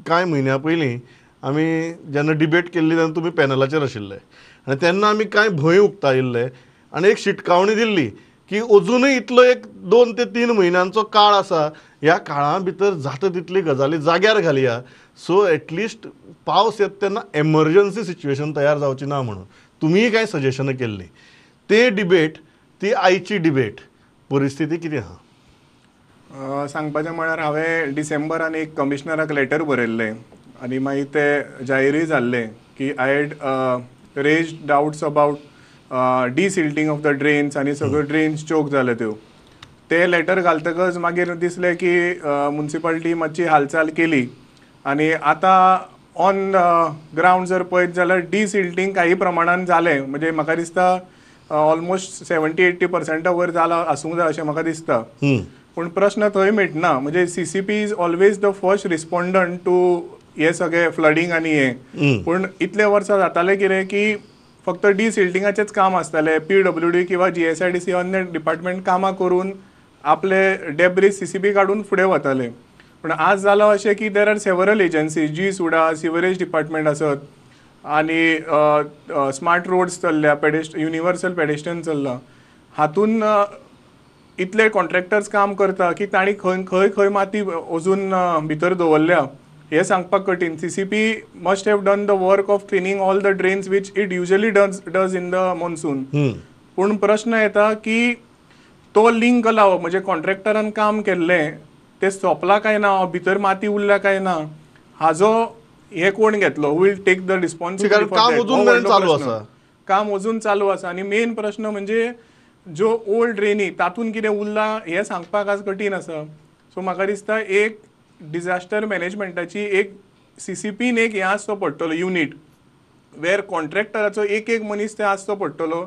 कांय म्हयन्या पयलीं आमी जेन्ना डिबेट केल्ली तेन्ना तुमी पॅनलाचेर आशिल्ले आनी तेन्ना आमी कांय भंय उक्तायिल्ले आनी एक शिटकावणी दिल्ली की अजुनूय इतलो एक 2 ते 3 म्हयन्यांचो काळ आसा, ह्या काळा भितर जाता तितली गजाली जाग्यार घालया, सो एटलिस्ट पावस येता तेन्ना एमर्जन्सी सिच्युएशन तयार जावची ना म्हणून तुमीय कांय सजेशनां केल्लीं. ते डिबेट ती आयची डिबेट परिस्थिती कितें आहा? सांगपाचें म्हळ्यार हांवें डिसेंबरान एक कमिशनराक लेटर बरयल्लें आनी मागीर ते जाहीरय जाल्लें की I had raised doubts about desilting of the drains आनी सगळ्यो ड्रेन्स चोक जाल्यो त्यो. ते लेटर घालतकच मागीर दिसलें की मुन्सिपालिटी मातशी हालचाल केली आनी आतां ऑन ग्रावंड जर पळयत जाल्यार डिसिल्टींग काही प्रमाणान जालें, म्हणजे म्हाका दिसता ऑलमोस्ट 70-80% वयर जालां आसूंक जाय अशें म्हाका दिसता. पूण प्रश्न थंय मिटना, म्हणजे CCP is always the first respondent to हे सगळे फ्लडींग आनी हे. पूण इतले वर्सां जातालें कितें की फक्त डिसिल्टिंगाचेंच काम आसतालें, PWD किंवा GSIDC अन्य डिपार्टमेंट कामां करून आपले डेब्रीज CCP काडून फुडें वताले. पूण आज जालां अशें की there are several agencies, G SUDA, sewerage department आसत आनी स्मार्ट रोड्स चल्ल्या, युनिवर्सल पेडेस्ट्रियन चल्लां, हातून इतले कॉन्ट्रॅक्टर्स काम करता की तांणी खंय खंय खंय माती अजून भितर दवरल्या हें सांगपाक कठीण. CCP must have done the work of cleaning all the drains which it usually does in the monsoon. पूण प्रश्न येता की तो लिंक लावप, म्हणजे कॉन्ट्रॅक्टरान काम केल्लें तें सोंपलां काय ना, भितर माती उरल्या काय ना, हाजो हे कोण घेतलो, will take the responsibility. काम अजून चालू आसा, काम अजून चालू आसा. आनी मेन प्रश्न म्हणजे ज्यो ओल्ड ड्रेनी तातूंत कितें उरलां हें सांगपाक आज कठीण आसा. सो म्हाका दिसता एक डिझास्टर मॅनेजमेंटाची एक CCPन एक हें आसचो पडटलो युनीट, वेर कॉन्ट्रॅक्टराचो एक एक मनीस थंय आसचो पडटलो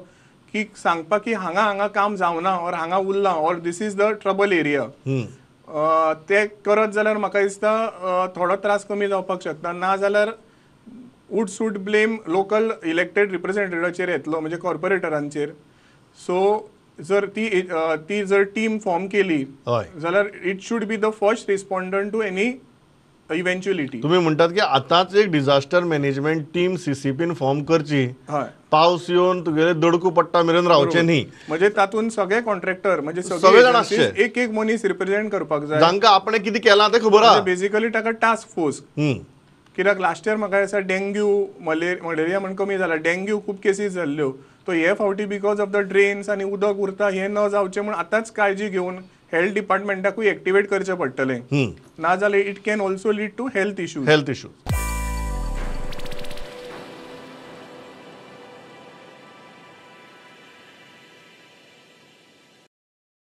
की सांगपाक की हांगा हांगा काम जावना ऑर हांगा उरलां or this is the trouble area. ते करत जाल्यार म्हाका दिसता थोडो त्रास कमी जावपाक शकता. ना जाल्यार would suit blame local elected रिप्रेझेंटेटिवाचेर येतलो, म्हणजे कॉर्पोरेटरांचेर. सो जर ती जर टीम फॉर्म केली जाल्यार it should be the first respondent to any eventuality. तुम्ही म्हणटात की आतांच एक डिझास्टर मॅनेजमेंट टीम CCPन फॉर्म करची, पावस येवन तुगेले दडकू पडटा मेरेन रावचें न्ही, म्हणजे तातूंत सगळे कॉन्ट्रॅक्टर म्हणजे सगळे जाण आसचे, एक एक मनीस रिप्रेझेंट करपाक जाय, जांकां आपणें कितें केलां तें खबर आसा. बेसिकली ताका टास्क फोर्स, कित्याक लास्ट इयर म्हाका दिसता डेंग्यू मलेरिया म्हण कमी जाला, डेंग्यू खूब केसीस जाल्ल्यो. तो हे फावटी because of the drains आनी उदक उरता हें न जावचें म्हूण आतांच काळजी घेवन हेल्थ डिपार्टमेंटाकूय एक्टिवेट करचें पडटलें, ना जाल्यार it can also lead to health issues. Health issues.